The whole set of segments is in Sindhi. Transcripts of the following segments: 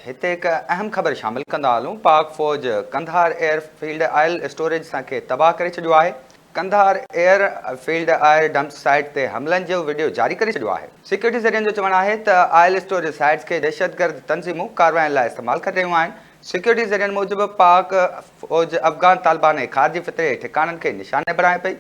هتي هڪ اهم خبر شامل ڪندا هلون، پاڪ فوج Kandahar air field oil storage سان کي تباهه ڪري ڇڏيو آهي، Kandahar airfield oil dump site تي حملن جو وڊيو جاري ڪري ڇڏيو آهي. سيڪيورٽي ذريعن جو چوڻ آهي ته آئل اسٽوريج سائيٽس کي دهشتگرد تنظيمون ڪاررواين لاء استعمال ڪري رهيون آهن. سيڪيورٽي ذريعن موجب پاڪ فوج افغان طالبان ۽ خارجي فتني جي ٺڪاڻن کي نشاني بڻائي پئي،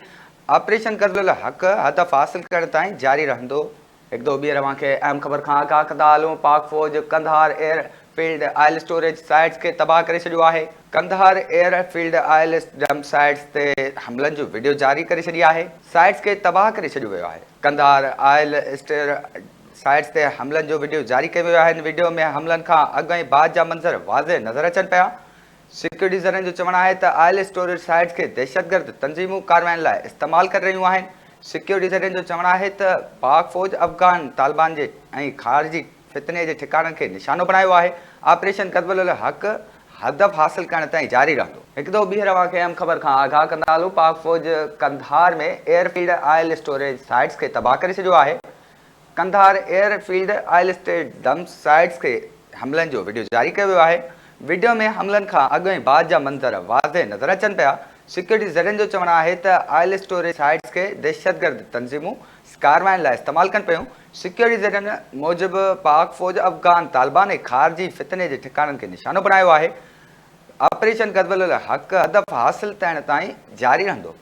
آپريشن غزل الحق هدف حاصل ڪرڻ تائين جاري رهندو. هڪ دفعو ٻيهر اوهان کي اهم خبر کان آگاهه ڪندا هلون، پاڪ فوج Kandahar airfield oil storage sites کي تباهه ڪري ڇڏيو آهي. Kandahar airfield oil dump sites تي حملن جو وڊيو جاري ڪري ڇڏي آهي. سائيٽس کي تباهه ڪري ڇڏيو ويو آهي. قنڌار آئل اسٽور سائيٽس تي حملن جو وڊيو جاري ڪيو ويو آهي. هن وڊيو ۾ حملن کان اڳ ۽ بعد جا منظر واضح نظر اچن پيا. سيڪيورٽي ذريعن جو چوڻ آهي ته آئل اسٽوريج سائيٽس کي دهشتگرد تنظيمون ڪاررواين لاء استعمال ڪري رهيون آهن. سيڪيورٽي ذريعن جو چوڻ آهي ته پاڪ فوج افغان طالبان جي ۽ خارجي فتني جي ٺڪاڻن کي نشانو بڻايو آهي، آپريشن غضب للحق هدف حاصل ڪرڻ تائين جاري رهندو. هڪ دفعو ٻيهر اوهان کي اهم خبر کان آگاهه ڪندا هلون، پاڪ فوج Kandahar ۾ air field oil storage sites کي تباهه ڪري ڇڏيو آهي. Kandahar airfield oil storage dump sites کي حملن جو وڊيو جاري ڪيو ويو آهي، وڊيو ۾ حملن کان اڳ ۽ بعد جا منظر واضح نظر اچن پيا، سيڪيورٽي ذريعن جو چوڻ آهي ته آئل اسٽوريج سائيٽس کي دهشتگرد تنظيمون ڪاررواين لاء استعمال ڪن پيون، سيڪيورٽي ذريعن موجب پاڪ فوج افغان طالبان ۽ خارجي فتني جي ٺڪاڻن کي نشانو بڻايو آهي، آپريشن غضب للحق هدف حاصل ٿيڻ تائين جاري رهندو.